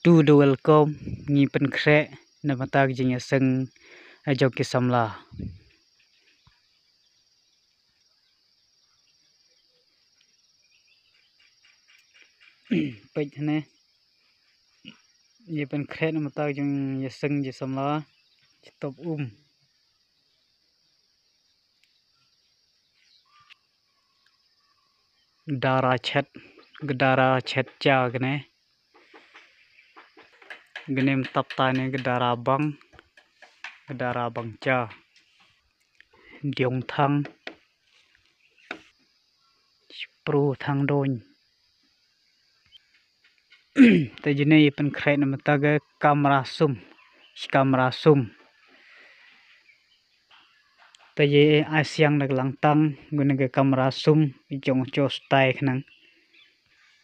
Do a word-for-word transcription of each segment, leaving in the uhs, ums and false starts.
to the welcome, ngi pynkhreh namar ka jingïaseng, eh, jong ki samla. Peit hangne. Ngi pynkhreh namar ka jingïaseng jong ki samla. Ki top um. Dara chet, ka dara chet cha kane. Kane mynta ne ka dara bang, ka dara bang cha. Diong thang, pru thang doin. Te jine i pynkhreh namar ka kamra sum, kamra sum. Te ye ai siang da ka langtang, gune ka kamra sum, i jong cho stai khnang.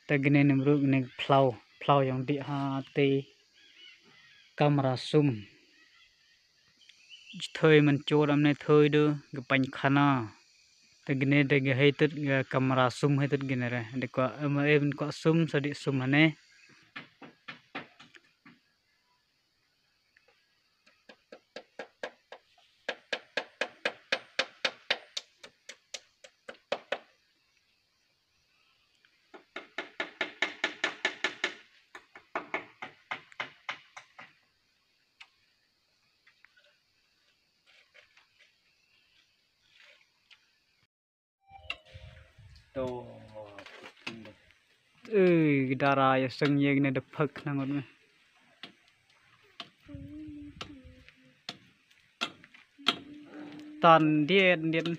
Te gine nim ru gine phlaw, phlaw jong dih ha te kamra sum. Thoi man cho ram ne thoi du, ka pain khana. Te gine de ga hei tut ga kamra sum hei tut gine re. De kwa em em kwa sum sa dih sum hane. To. Ui, dara ïaseng ïa kine da phak nang ngut me. Tan dien dien.